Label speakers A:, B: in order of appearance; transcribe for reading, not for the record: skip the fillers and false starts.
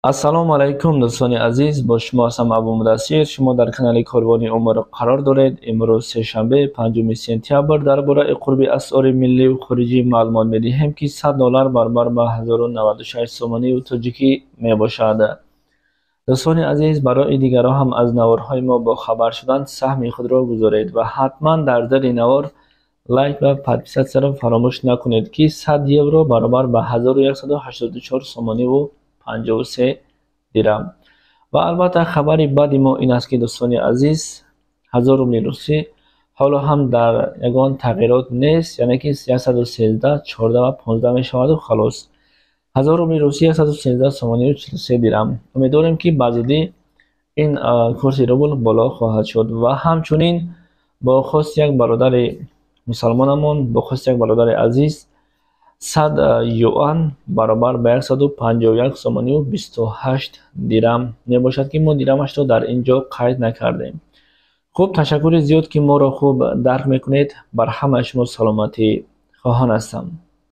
A: Ассалому алайкум, дӯстони азиз, бо шумо ҳастам Абу Мудассир. Шумо дар канали Корвони Умр қарор доред. Имрӯз сешанбе, 5 сентябр, дар бораи қурби асъори миллию хориҷӣ маълумот медиҳем, ки 100 доллар баробар ба 1096 сомонию тоҷикӣ мебошад. Дӯстони азиз, барои дигарон ҳам аз наворҳои мо бохабар шудан саҳми худро гузоред ва ҳатман дар зери навор лайк ва подписатсияро фаромӯш накунед, ки 100 евро баробар ба 1184 сомониву 53 дирам. Ва албатта, хабари бади мо ин аст, ки, дӯстони азиз, 1000 рубли русӣ ҳоло ҳам дар ягон тағйирот нест, яъне ки 113, 14 ва 15 мешаваду халос. 1000 рубли русӣ 113 сомонию 43 дирам. Умедворем, ки ба зудӣ ин курси рубл боло хоҳад шуд. Ва ҳамчунин бо хости як бародари мусалмонамон, бо хости як бародари азиз, 100 юан баробар ба 151 сомонию 28 дирам мебошад, ки мо дирамашро дар ин ҷо қайд накардем. Хуб, ташаккури зиёд, ки моро хуб дарк мекунед. Бар ҳамаи шумо саломатӣ хоҳон ҳастам.